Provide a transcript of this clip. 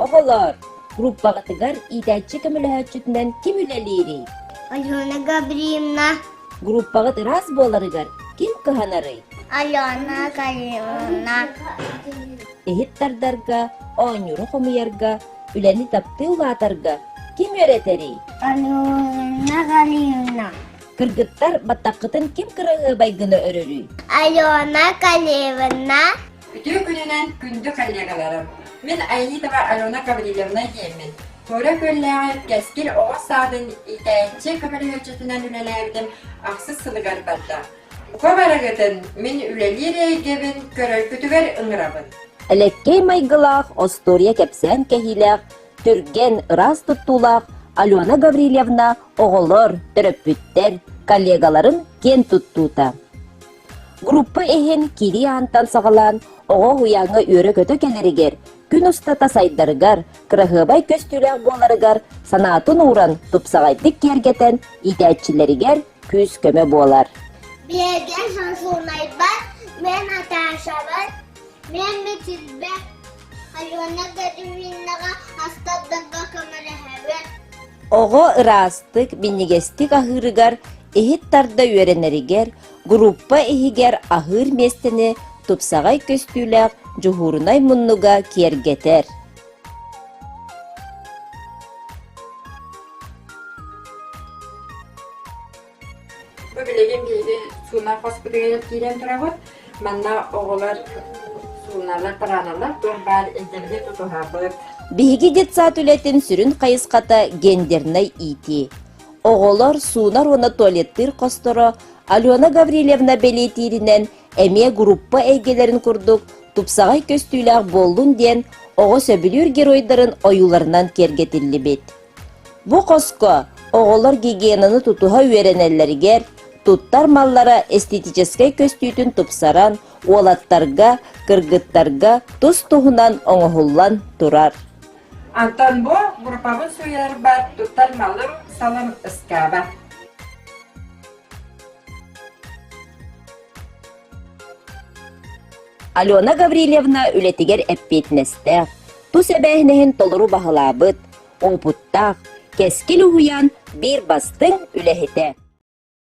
Оҕолоор, группаҕытыгар иитээччи көмөлөһөөччүтүнэн ким үлэлиирий? Алена Гавриловна. Группаҕыт ыраас буоларыгар ким кыһанарый? Алена Гавриловна. Иһит тардарга, оонньууру хомуйарга, үлэни таптыы улаатарга ким үөрэтэрий? Алена Гавриловна. Кыргыттар баттаххытын ким кыраһыабай гына өрөрүй? Алена Калевна. Үтүө күнүнэн күндү коллегаларым! Мин Аидова Алена Гаврильевна диэммин. Туора Күөллээҕи Кэскил оҕо саадын иитээччи көмөлөһөөччүтүнэн үлэлээбитим ахсыс сылыгар барда. Бука барыгытын мин үлэлиир эйгэбин көрөргүтүгэр ыҥырабын. Элэккэй майгылаах, остуоруйа кэпсээн кэһиилээх, түргэн, ыраас туттуулаах Алена Гаврильевна оҕолор, төрөппүттэр, коллегаларын киэн туттуута. Группа иһин киирии аантан саҕалаан оҕо уһуйааҥҥа үөрэ-көтө кэлэригэр, күн устата сайдарыгар, кыраһыабай көстүүлээх буоларыгар санаатын ууран тупсаҕайдык киэргэтэн иитээччилэригэр күүс-көмө буолар. Биэргэ сосунайбат, мен Наташабын, мен Мичилбэ, Алена Гаврильевнаҕа астардарга көмөлөһөбүн. Оҕо ыраастык, минньигэстик аһыырыгар, иһит тарда үөрэнэригэр, группа иһигэр аһыыр миэстэни тупсаҕай көстүүлээх дьуһуурунай муннуга киэргэтэр. Бу билигин биһиги суунар хоспутугар киирэн турабыт. Манна оҕолор сууналар, тараналар, туох баар ирдэбили тутуһабыт. Биһиги детсад үлэтин сүрүн хайысхата гендернай иитии. Оҕолор суунар уонна туалеттыыр хосторо Алена Гаврильевна бэлиэтииринэн эмиэ группа эйгэлэрин курдук тупсаҕай көстүүлээх буоллун диэн оҕо сөбүлүүр геройдарын ойууларынан киэргэтиллибит. Бу хоско оҕолор гигиенаны тутуһа үөрэнэллэригэр, туттар маллара эстетическэй көстүүтүн тупсаран, уолаттарга, кыргыттарга тус-туһунан оҥоһуллан турар. Антон бу группабын суруйарбар туттар малым, салым ыскааба. Алена Гаврильевна үлэтигэр эппиэтинэстээх, тус эбээһинэһин толору баһылаабыт, уопуттаах, Кэскил уһуйаан биир бастыҥ үлэһитэ.